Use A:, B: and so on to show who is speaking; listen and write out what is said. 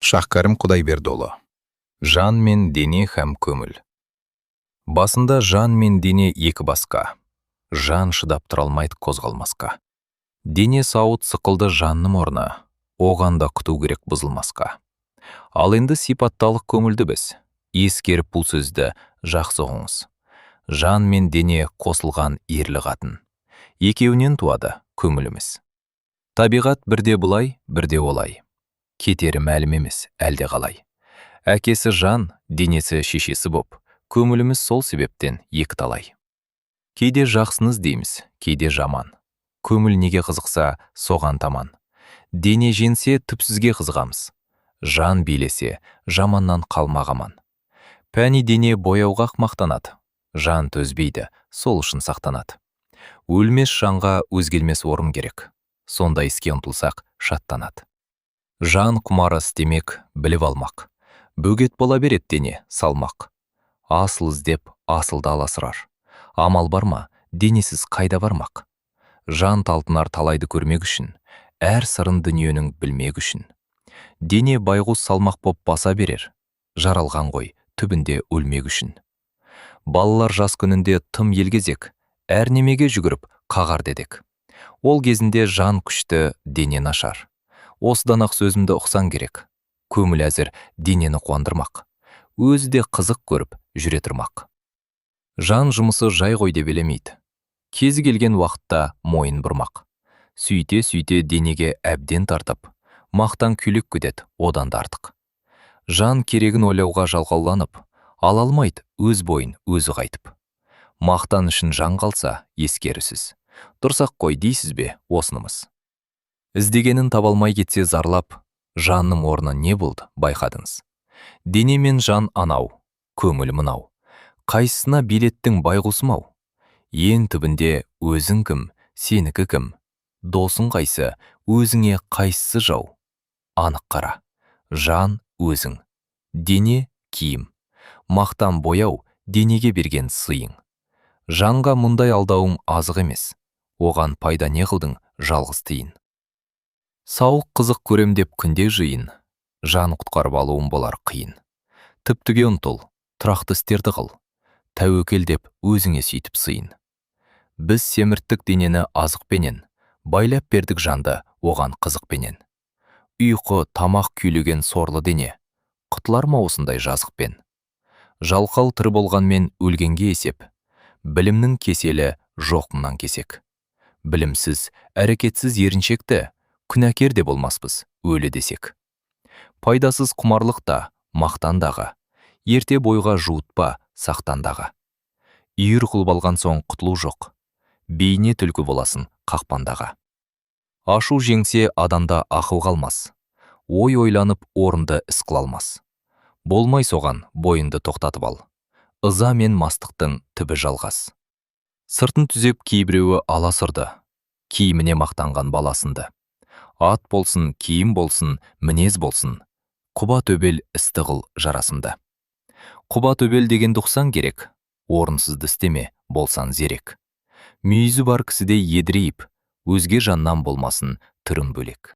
A: Шахкәрім Құдайбердіұлы. Жан мен дене һәм көңіл. Басында жан мен дене екі басқа. Жан шыдап тұра алмайды қозғалмасқа. Дене сауыт сықылды жанның орны, оған да күту керек бұзылмасқа. Ал енді сипатталық көңілді біз, ескеріп бұл сөзді жақсы ұғыңыз. Жан мен дене қосылған ерлі қатын. Екеуінен туады көңіліміз. Табиғат бірде бұлай, бірде олай. Кетері мәлім емес, әлде қалай. Әкесі жан, денесі шешесі боп, көңіліміз сол себептен екі талай. Кейде жақсыны іздейміз, кейде жаман. Көңіл неге қызықса, соған таман. Дене женсе, түпсізге қызығамыз. Жан билесе, жаманнан қалмақ аман. Пәни дене бояуға мақтанады. Жан төзбейді, сол үшін сақтанады. Өлмес жанға өзгелмес орын керек. Сондай іске ұмтылсақ, шаттанады. Жан құмары істемек, біліп алмақ. Бөгет бола береді дене, салмақ. Асыл іздеп, асылды аласырар. Амал бар ма, денесіз қайда бармақ? Жан талпынар талайды көрмек үшін, әр сырын дүниенің білмек үшін. Дене байғұс салмақ боп баса берер, жаралған ғой түбінде өлмек үшін. Балалар жас күнінде тым елгезек, әр немеге жүгіріп қағар дедек. Ол кезінде жан күшті, дене нашар. Осыдан-ақ сөзімді ұқсаң керек. Көңіл әзір денені қуандырмақ. Өзі де қызық көріп жүре тұрмақ. Жан жұмысы жай ғой деп елемейді. Кезі келген уақытта мойын бұрмақ. Сөйте-сөйте денеге әбден тартып, мақтан күйлік күтеді одан да артық. Жан керегін ойлауға жалқауланып, ала алмайды өз бойын өзі қайтып. Мақтан үшін жан қалса, ескерусіз. Дұрыс-ақ қой дейсіз бе осынымыз? Іздегенін таба алмай кетсе зарлап, жанның орны не болды, байқадыңыз? Дене мен жан анау, көңіл мынау. Қайсысына билеттің байғұсым-ау? Ең түбінде өзің кім, сенікі кім? Досың қайсы, өзіңе қайсысы жау? Анық қара. Жан өзің. Дене киім. Мақтан бояу денеге берген сыйың. Жанға мұндай алдауың азық емес. Оған пайда не қылдың жалғыз тиын? Сауық қызық көрем деп күнде жиын, жан құтқарып алуым болар қиын. Түптіге ұмтыл, тұрақты істерді қыл, тәуекел деп өзіңе сөйтіп сыйын. Біз семірттік денені азықпенен, байлап бердік жанды оған қызықпенен. Ұйқы, тамақ күйлеген сорлы дене, құтылар ма осындай жазықпен? Жалқау тірі болғанмен өлгенге есеп, білімнің кеселі жоқ мұнан кесек. Білімсіз, әрекетсіз еріншекті, күнәкер де болмаспыз, өлі десек. Пайдасыз құмарлық та, мақтандағы, ерте бойға жуытпа, сақтандағы. Үйір қылып алған соң құтылу жоқ, бейне түлкі боласың қақпандағы. Ашу жеңсе адамда ақыл қалмас, ой ойланып орынды іс қыла алмас. Болмай соған бойыңды тоқтатып ал. Ыза мен мастықтың түбі жалғас. Сыртын түзеп кейбіреуі аласырды, киіміне мақтанған баласынды. Ат болсын, киім болсын, мінез болсын, құба төбел істі қыл жарасымды. Құба төбел дегенді ұқсаң керек, орынсызды істеме, болсан зерек. Мүйізі бар кісідей едірейіп, өзге жаннан болмасын түрің бөлек.